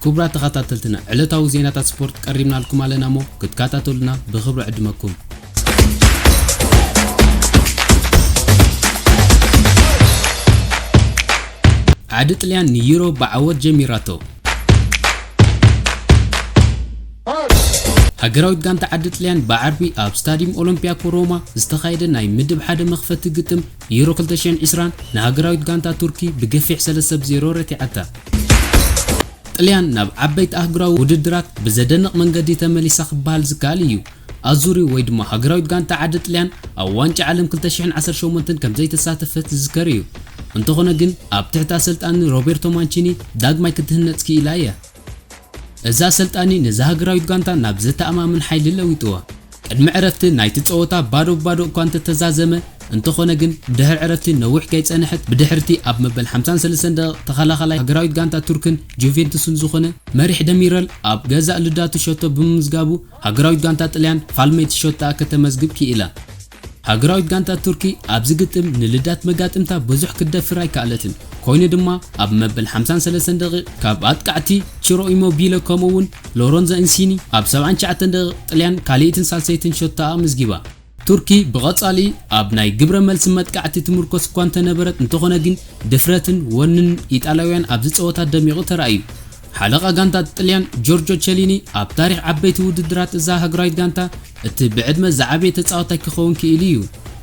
ክቡራት ተኸታተልትና፣ ዕለታዊ ዜናታት ስፖርት ቀሪብናልኩም ኣለና እሞ ክትከታተሉና ብኽብሪ ዕድመኩም። ዓዲ ጥልያን ንዩሮ ብዓወት ጀሚራቶ። ሃገራዊት ጋንታ ዓዲ ጥልያን ብዓርቢ ኣብ ስታዲየም ኦሎምፒያኮ ሮማ ዝተኻየደ ናይ ምድብ ሓደ መኽፈቲ ግጥም ዩሮ ክልተ ሽሕን ዕስራን ንሃገራዊት ጋንታ ቱርኪ ብገፊሕ ሰለስተ ብ ዜሮ ረቲዓታ። ጥልያን ናብ ዓበይቲ ኣህጉራዊ ውድድራት ብዘደንቕ መንገዲ ተመሊሳ ክበሃል ዝከኣል እዩ። ኣዙሪ ወይ ድማ ሃገራዊት ጋንታ ዓዲ ጥልያን ኣብ ዋንጫ ዓለም ክልተ ሽሕን ዓሰርተ ሸሞንተን ከም ዘይተሳተፈት ዝዝከር እዩ። እንተኾነ ግን ኣብ ትሕቲ ኣሰልጣኒ ሮቤርቶ ማንቺኒ ዳግማይ ክትህነጽ ክኢላ እያ። እዚ ኣሰልጣኒ ነዛ ሃገራዊት ጋንታ ናብ ዘተኣማምን ሓይሊ ለዊጥዋ። ቅድሚ ዕረፍቲ ናይቲ ጸወታ ባዶ ብባዶ እኳ እንተተዛዘመ፣ እንተኾነ ግን ድሕሪ ዕረፍቲ ነዊሕ ከይጸንሐት ብድሕርቲ ኣብ መበል ሓምሳን ሰለስተን ደቂቕ ተኸላኻላይ ሃገራዊት ጋንታ ቱርክን ጁቬንቱስን ዝኾነ መሪሕ ደሚረል ኣብ ገዛእ ልዳቱ ሸቶ ብምምዝጋቡ ሃገራዊት ጋንታ ጥልያን ፋልመይቲ ሸቶኣ ከተመዝግብ ክኢላ። ሃገራዊት ጋንታ ቱርኪ ኣብዚ ግጥም ንልዳት መጋጥምታ ብዙሕ ክትደፍር ኣይከኣለትን። ኮይኑ ድማ ኣብ መበል ሓምሳን ሰለስተን ደቂቕ ካብ ኣጥቃዕቲ ቺሮ ኢሞቢለ ከምኡ እውን ሎረንዞ ኢንሲኒ ኣብ ሰብዓን ትሽዓተን ደቂቕ ጥልያን ካልኣይትን ሳልሰይትን ሸቶኣ ኣመዝጊባ። ቱርኪ ብቐጻሊ ኣብ ናይ ግብረ መልሲ መጥቃዕቲ ትምርኮስ እኳ እንተነበረት፣ እንተኾነ ግን ድፍረትን ወንን ኢጣልያውያን ኣብዚ ጸወታ ደሚቑ ተራእዩ። ሓለቓ ጋንታ ጥልያን ጆርጆ ቸሊኒ ኣብ ታሪኽ ዓበይቲ ውድድራት እዛ ሃገራዊት ጋንታ እቲ ብዕድመ ዝዓበየ ተጻዋታይ ክኸውን ክኢሉ እዩ።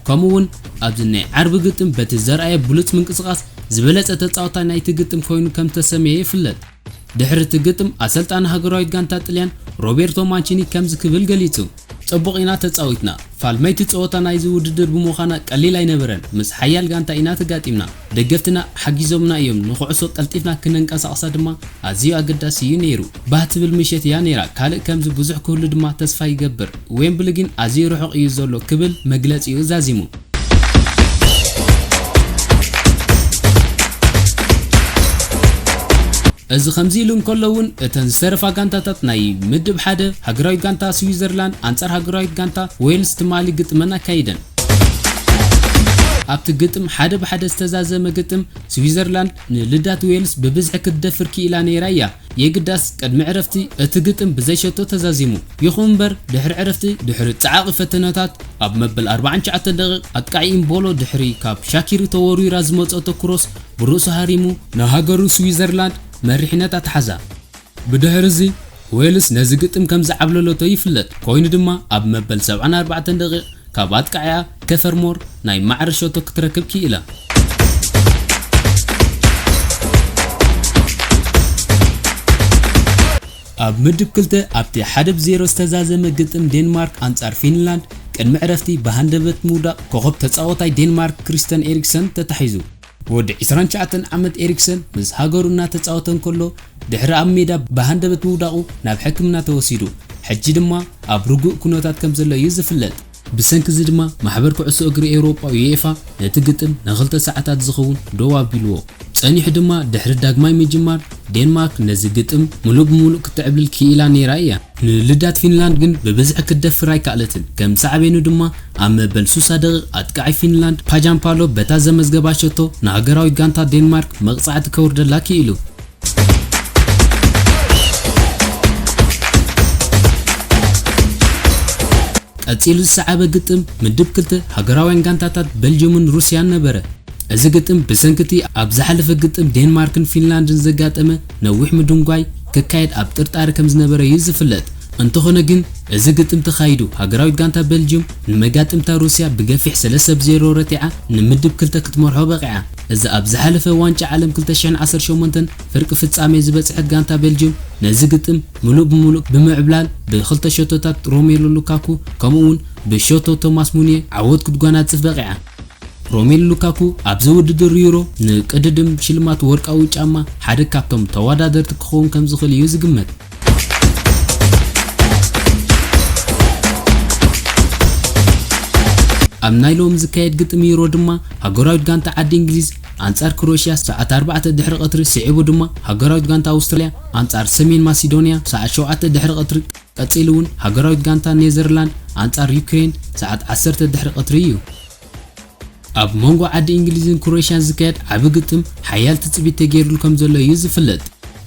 ከምኡ እውን ኣብዚ ናይ ዓርቢ ግጥም በቲ ዘርኣየ ብሉጽ ምንቅስቓስ ዝበለጸ ተጻዋታይ ናይቲ ግጥም ኮይኑ ከም ተሰምየ ይፍለጥ። ድሕሪ እቲ ግጥም ኣሰልጣኒ ሃገራዊት ጋንታ ጥልያን ሮቤርቶ ማንቺኒ ከምዚ ክብል ገሊጹ። ጽቡቕ ኢና ተጻዊትና። ፋልመይቲ ጸወታ ናይዚ ውድድር ብምዃና ቀሊል ኣይነበረን። ምስ ሓያል ጋንታ ኢና ተጋጢምና። ደገፍትና ሓጊዞምና እዮም። ንኹዕሶ ቀልጢፍና ክነንቀሳቕሳ ድማ ኣዝዩ ኣገዳሲ እዩ ነይሩ። ባህ ትብል ምሸት እያ ነይራ። ካልእ ከምዚ ብዙሕ ክህሉ ድማ ተስፋ ይገብር። ዌምብሊ ግን ኣዝዩ ርሑቕ እዩ ዘሎ ክብል መግለጺኡ ዛዚሙ። እዚ ከምዚ ኢሉ እንከሎ እውን እተን ዝተረፋ ጋንታታት ናይ ምድብ ሓደ ሃገራዊት ጋንታ ስዊዘርላንድ ኣንጻር ሃገራዊት ጋንታ ዌልስ ትማሊ ግጥመን ኣካይደን። ኣብቲ ግጥም ሓደ ብሓደ ዝተዛዘመ ግጥም ስዊዘርላንድ ንልዳት ዌልስ ብብዝሒ ክትደፍር ክኢላ ነይራ እያ። የግዳስ ቅድሚ ዕረፍቲ እቲ ግጥም ብዘይ ሸቶ ተዛዚሙ። ይኹን እምበር ድሕሪ ዕረፍቲ ድሕሪ ጸዓቒ ፈተነታት ኣብ መበል ኣርባዓን ትሽዓተን ደቂቕ ኣጥቃዒ ኢምቦሎ ድሕሪ ካብ ሻኪሪ ተወርዊራ ዝመጸቶ ክሮስ ብርእሱ ሃሪሙ ንሃገሩ ስዊዘርላንድ መሪሕነት ኣትሓዛ። ብድሕሪ እዚ ዌልስ ነዚ ግጥም ከም ዝዓብለለቶ ይፍለጥ። ኮይኑ ድማ ኣብ መበል ሰብዓን ኣርባዕተን ደቂቕ ካብ ኣጥቃዒያ ከፈርሞር ናይ ማዕረ ሸቶ ክትረክብ ክኢላ። ኣብ ምድብ ክልተ ኣብቲ ሓደ ብ ዜሮ ዝተዛዘመ ግጥም ዴንማርክ ኣንጻር ፊንላንድ ቅድሚ ዕረፍቲ ብሃንደበት ምውዳቕ ኮኸብ ተጻዋታይ ዴንማርክ ክሪስተን ኤሪክሰን ተታሒዙ። ወዲ ዕስራን ትሽዓተን ዓመት ኤሪክሰን ምስ ሃገሩ እናተጻወተ እንከሎ ድሕሪ ኣብ ሜዳ ብሃንደበት ምውዳቑ ናብ ሕክምና ተወሲዱ። ሕጂ ድማ ኣብ ርጉእ ኩነታት ከም ዘሎ እዩ ዝፍለጥ። ብሰንኪ እዚ ድማ ማሕበር ኩዕሶ እግሪ ኤውሮጳ ዩኤፋ ነቲ ግጥም ንኽልተ ሰዓታት ዝኸውን ደው ኣቢልዎ። ጸኒሑ ድማ ድሕሪ ዳግማይ ምጅማር ዴንማርክ ነዚ ግጥም ምሉእ ብምሉእ ክትዕብልል ክኢላ ነይራ እያ። ንልዳት ፊንላንድ ግን ብብዝሒ ክትደፍር ኣይከኣለትን። ከም ሳዕቤኑ ድማ ኣብ መበል ሱሳ ደቂቕ ኣጥቃዒ ፊንላንድ ፓጃምፓሎ በታ ዘመዝገባ ሸቶ ንሃገራዊት ጋንታ ዴንማርክ መቕጻዕቲ ከውርደላ ክኢሉ። ቀጺሉ ዝሰዓበ ግጥም ምድብ ክልተ ሃገራውያን ጋንታታት ቤልጅየምን ሩስያን ነበረ። እዚ ግጥም ብሰንኪ እቲ ኣብ ዝሓለፈ ግጥም ዴንማርክን ፊንላንድን ዘጋጠመ ነዊሕ ምድንጓይ ክካየድ ኣብ ጥርጣረ ከም ዝነበረ እዩ ዝፍለጥ። እንተኾነ ግን እዚ ግጥም ተኻይዱ ሃገራዊት ጋንታ ቤልጅየም ንመጋጥምታ ሩስያ ብገፊሕ ሰለስተ ብ ዜሮ ረቲዓ ንምድብ ክልተ ክትመርሖ በቒዓ። እዚ ኣብ ዝሓለፈ ዋንጫ ዓለም ክልተ ሽሕን ዓሰርተ ሸሞንተን ፍርቂ ፍጻሜ ዝበጽሐት ጋንታ ቤልጅየም ነዚ ግጥም ምሉእ ብምሉእ ብምዕብላል ብኽልተ ሸቶታት ሮሜሉ ሉካኩ ከምኡ እውን ብሸቶ ቶማስ ሙኒየ ዓወት ክትጓናጽፍ በቒዓ። ሮሜሉ ሉካኩ ኣብዚ ውድድር ዩሮ ንቅድድም ሽልማት ወርቃዊ ጫማ ሓደ ካብቶም ተወዳደርቲ ክኸውን ከም ዝኽእል እዩ ዝግመት። ኣብ ናይ ሎሚ ዝካየድ ግጥም ዩሮ ድማ ሃገራዊት ጋንታ ዓዲ እንግሊዝ ኣንጻር ክሮኤሽያ ሰዓት ኣርባዕተ ድሕሪ ቀትሪ ስዒቡ ድማ ሃገራዊት ጋንታ ኣውስትራልያ ኣንጻር ሰሜን ማሲዶንያ ሰዓት ሸውዓተ ድሕሪ ቀትሪ ቀጺሉ እውን ሃገራዊት ጋንታ ኔዘርላንድ ኣንጻር ዩክሬን ሰዓት ዓሰርተ ድሕሪ ቀትሪ እዩ። ኣብ መንጎ ዓዲ እንግሊዝን ክሮኤሽያን ዝካየድ ዓቢ ግጥም ሓያል ትጽቢት ተገይሩሉ ከም ዘሎ እዩ ዝፍለጥ።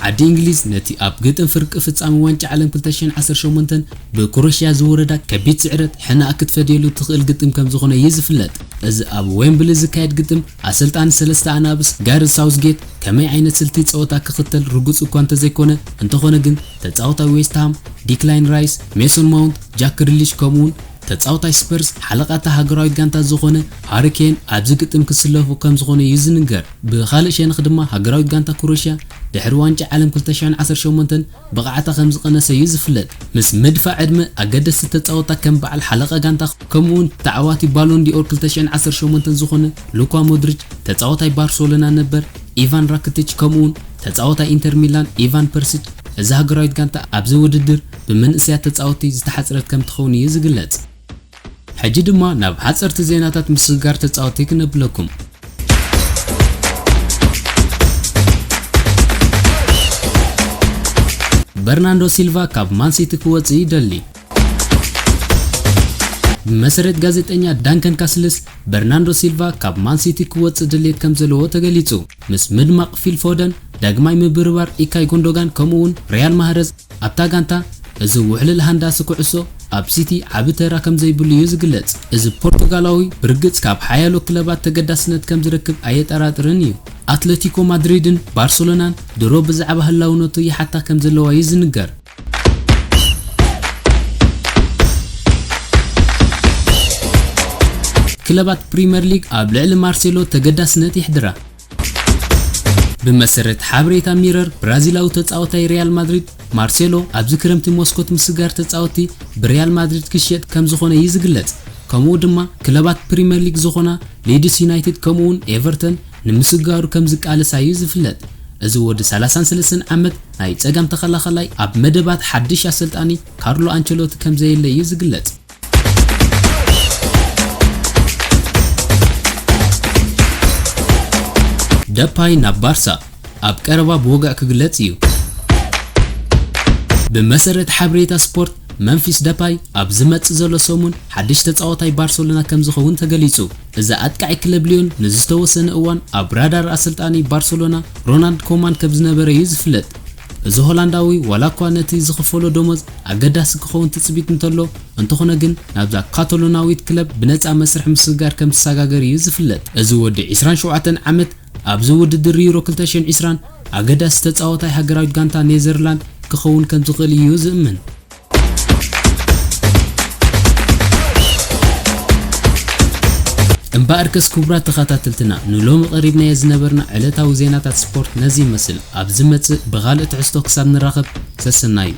ዓዲ እንግሊዝ ነቲ ኣብ ግጥም ፍርቂ ፍጻመ ዋንጫ ዓለም ክልተ ሽሕን ዓሰርተ ሸሞንተን ብክሮሽያ ዝወረዳ ከቢድ ስዕረት ሕናኣ ክትፈድየሉ ትኽእል ግጥም ከም ዝኾነ እዩ ዝፍለጥ። እዚ ኣብ ዌምብሊ ዝካየድ ግጥም ኣሰልጣኒ ሰለስተ ኣናብስ ጋርዝ ሳውዝጌት ከመይ ዓይነት ስልቲ ጸወታ ክኽተል ርጉጽ እኳ እንተዘይኮነ፣ እንተኾነ ግን ተጻወታይ ዌስትሃም ዲክላይን ራይስ፣ ሜሶን ማውንት፣ ጃክ ግሪሊሽ ከምኡውን ተጻወታይ ስፐርስ ሓለቓ እታ ሃገራዊት ጋንታ ዝኾነ ሃሪ ኬን ኣብዚ ግጥም ክስለፉ ከም ዝኾነ እዩ ዝንገር። ብኻልእ ሸነኽ ድማ ሃገራዊት ጋንታ ክሮሽያ ድሕሪ ዋንጫ ዓለም ክልተ ሽሕን ዓሰርተ ሸሞንተን ብቕዓታ ከም ዝቐነሰ እዩ ዝፍለጥ። ምስ ምድፋእ ዕድመ ኣገደስቲ ተጻወታ ከም በዓል ሓለቓ ጋንታ ከምኡውን ተዓዋቲ ባሎን ዲኦር ክልተ ሽሕን ዓሰርተ ሸሞንተን ዝኾነ ሉኳ ሞድሪች፣ ተጻወታይ ባርሶሎና ነበር ኢቫን ራክቲች ከምኡውን ተጻወታይ ኢንተር ሚላን ኢቫን ፐርሲች፣ እዛ ሃገራዊት ጋንታ ኣብዚ ውድድር ብመንእሰያት ተጻወቲ ዝተሓጽረት ከም ትኸውን እዩ ዝግለጽ። ሕጂ ድማ ናብ ሓጸርቲ ዜናታት ምስግጋር ተጻወቲ ክነብለኩም። በርናንዶ ሲልቫ ካብ ማንሲቲ ክወጽእ ይደሊ። ብመሰረት ጋዜጠኛ ዳንከን ካስልስ፣ በርናንዶ ሲልቫ ካብ ማንሲቲ ክወጽእ ድሌት ከም ዘለዎ ተገሊጹ። ምስ ምድማቕ ፊል ፎደን፣ ዳግማይ ምብርባር ኢካይ ጎንዶጋን ከምኡውን ሪያል ማህረዝ ኣብታ ጋንታ፣ እዚ ውዕልል ሃንዳሲ ኩዕሶ ኣብ ሲቲ ዓቢ ተራ ከም ዘይብሉ እዩ ዝግለጽ። እዚ ፖርቱጋላዊ ብርግጽ ካብ ሓያሎ ክለባት ተገዳስነት ከም ዝረክብ ኣየጠራጥርን እዩ። ኣትለቲኮ ማድሪድን ባርሰሎናን ድሮ ብዛዕባ ህላውነቱ ይሓታ ከም ዘለዋ እዩ ዝንገር። ክለባት ፕሪምየር ሊግ ኣብ ልዕሊ ማርሴሎ ተገዳስነት ይሕድራ። ብመሰረት ሓበሬታ ሚረር፣ ብራዚላዊ ተጻዋታይ ሪያል ማድሪድ ማርሴሎ ኣብዚ ክረምቲ መስኮት ምስጋር ተጻወቲ ብሪያል ማድሪድ ክሽየጥ ከም ዝኾነ እዩ ዝግለጽ። ከምኡ ድማ ክለባት ፕሪምየር ሊግ ዝኾና ሊድስ ዩናይትድ ከምኡውን ኤቨርተን ንምስጋሩ ከም ዝቃለሳ እዩ ዝፍለጥ። እዚ ወዲ ሰላሳን ሰለስተን ዓመት ናይ ጸጋም ተኸላኸላይ ኣብ መደባት ሓድሽ ኣሰልጣኒ ካርሎ ኣንቸሎቲ ከም ዘየለ እዩ ዝግለጽ። ደፓይ ናብ ባርሳ ኣብ ቀረባ ብወግዒ ክግለጽ እዩ። ብመሰረት ሓበሬታ ስፖርት፣ መምፊስ ደፓይ ኣብ ዝመጽእ ዘሎ ሰሙን ሓድሽ ተጻዋታይ ባርሰሎና ከም ዝኸውን ተገሊጹ። እዚ ኣጥቃዒ ክለብ ሊዮን ንዝተወሰነ እዋን ኣብ ራዳር ኣሰልጣኒ ባርሰሎና ሮናልድ ኮማን ከም ዝነበረ እዩ ዝፍለጥ። እዚ ሆላንዳዊ ዋላ እኳ ነቲ ዝኽፈሎ ደሞዝ ኣገዳሲ ክኸውን ትጽቢት እንተሎ፣ እንተኾነ ግን ናብዛ ካታሎናዊት ክለብ ብነጻ መስርሕ ምስግጋር ከም ዝሰጋገር እዩ ዝፍለጥ። እዚ ወዲ ዕስራን ሸውዓተን ዓመት ኣብዚ ውድድር ዩሮ ክልተ ሽሕን ዕስራን ኣገዳሲ ተጻዋታይ ሃገራዊት ጋንታ ኔዘርላንድ ክኸውን ከም ዝኽእል እዩ ዝእመን። እምበኣርከስ ክቡራት ተኸታተልትና፣ ንሎሚ ቀሪብናዮ ዝነበርና ዕለታዊ ዜናታት ስፖርት ነዚ ይመስል። ኣብ ዝመጽእ ብኻልእ ትሕዝቶ ክሳብ ንራኸብ፣ ሰሰናዩ።